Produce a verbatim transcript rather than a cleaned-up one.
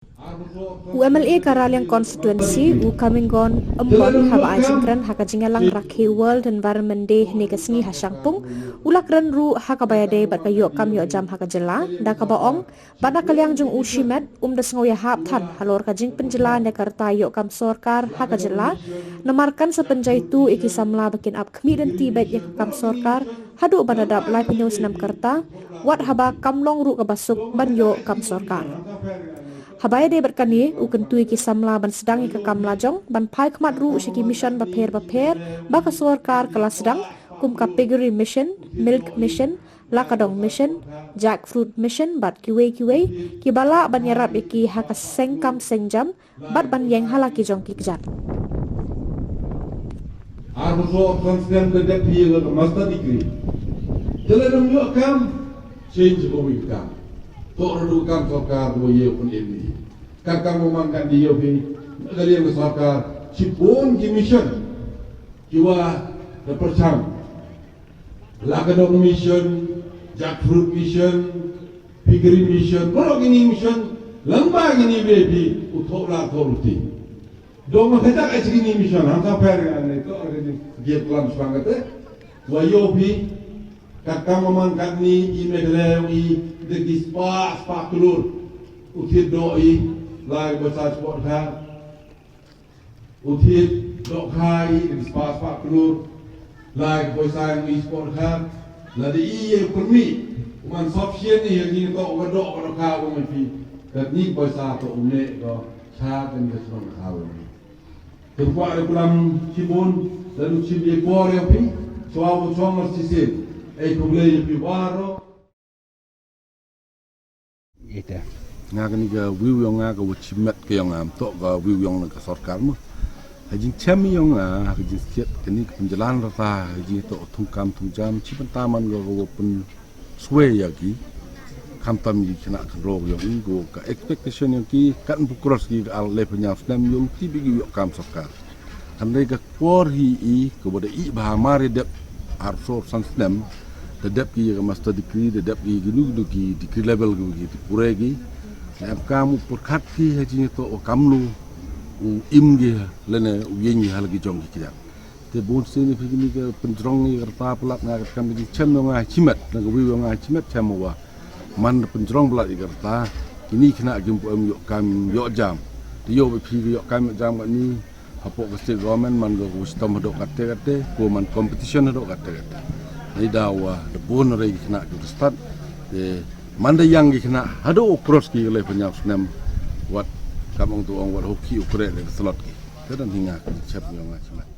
U M L A ka Raliang Constituency, u Kaminggon Ymbon, haba ai jingkren ha ka jingïalang rakhe World Environment Day hynne ka sngi ha Shangpung, u la kren ruh ha kaba ïadei bad ka ïoh kam ïoh jam ha ka jylla, da kaba ong ba na ka liang jong u shimet um da sngew ïahap than halor ka jingpynjylla ne ka rta ïoh kam sorkar ha ka jylla, namar kan sa pynjaitu ïa ki samla ba kin ap khmih lynti beit ïa ka kam sorkar haduh ban da dap laiphew snem ka rta, wat haba kam long ruh kaba suk ban ïoh kam sorkar. Haba ïadei bad kane, u kyntu ïa ki samla ban sdang ïa ka kam lajong, ban phai khmat ruh sha ki mission bapher bapher ba ka sorkar ka la sdang, kum ka Piggery Mission, Milk Mission, Lakadong Mission, Jackfruit Mission bad kiwei kiwei, kiba lah ban ïarap ïa ki ha ka seng kam seng jam bad ban ïeng ha la ki jong ki kjat. Ar bosor san snem da dep ïa ka master degree. Te lada ym ïoh kam, change ka wei ka kam. Toh ruh kam sorkar ba ïa u pynim ïa. Ka kam ba man kan ïa u phi, ka liang ka sorkar, shibun ki mission, ki wa da pyrshang. Lakadong Mission, Jackfruit Mission, Piggery Mission, baroh kine mission, lyngba kine V I P, u thoh la thoh luti. Dong ma ka jak ai kine mission, hangta pher nga ne, toh kine, dia kelam sepang kata. Wa ïoh phi, kat kam man kat ni, i Meghalaya i, da ki spah, spah klur. U thied doh i, lai ba sa sport ha. U thied dohkha i, da ki spah spah klur. Lai ka poisa ïa u i sport kha. Lada i ïa u pynmih, u man sufficient i, ha ki toh ka doh ka dohkha u ma phi. Katni ka poisa toh u neh ka cha kan ka shnong ka thaw. Te kwah ïa u klam shibun, lada u shim ïa por ïa phi, chwa u chong mar shisien. Ei khublei ïa phi baroh. Ita. Nga kani ka wiw yong nga ka wa chimet ka yong nga, am toh ka wiw yong na ka sorkar mo. Ha jingchem yong nga, ha ka jingsiat kani ka pynjalan rata, ha jingtoh thung kam thung jam, chi pynta man ka wa pynswe ïa ki. Khamtam ïa ki khynnah khynraw yong i, ko ka expectation yong ki, kan pu cross ki ka ar lai pynjaw snem yong ti bi ki ïoh kam sorkar. Hynrei ka por hi i, ka ba da i ba ha mar i dep ar sor san snem, da dep ki ïa ka master degree, da dep ki ïa ki nu ki nu ki degree level ki ki pure ki. Na em kam u pyrkhat ki ha jingtoh u kam nu, u im ki lane u ïeng ki ha la ki jong ki kiang. Te bun sien i phi kini ka pynjrong ïa ka rta palat nga ka kam ki chem yong nga chimet, na ka wiw yong nga chimet chem wa. Man da pynjrong palat ïa ka rta, kini khynnah kim pu em ïoh kam ïoh jam. Te ïoh ba phi ka ïoh kam ïoh jam kani, hapoh ka state government man ka wisdom haduh kate kate, ko man competition haduh kate kate. Ni da wa da bun rei ki khynnah ki stad, te man da yang ki khynnah haduh u cross ki lai pynjaw snem, wat kam ong tu ong wat hoki u kre le slot ki. Te dan hinga ki chep yong nga chimet.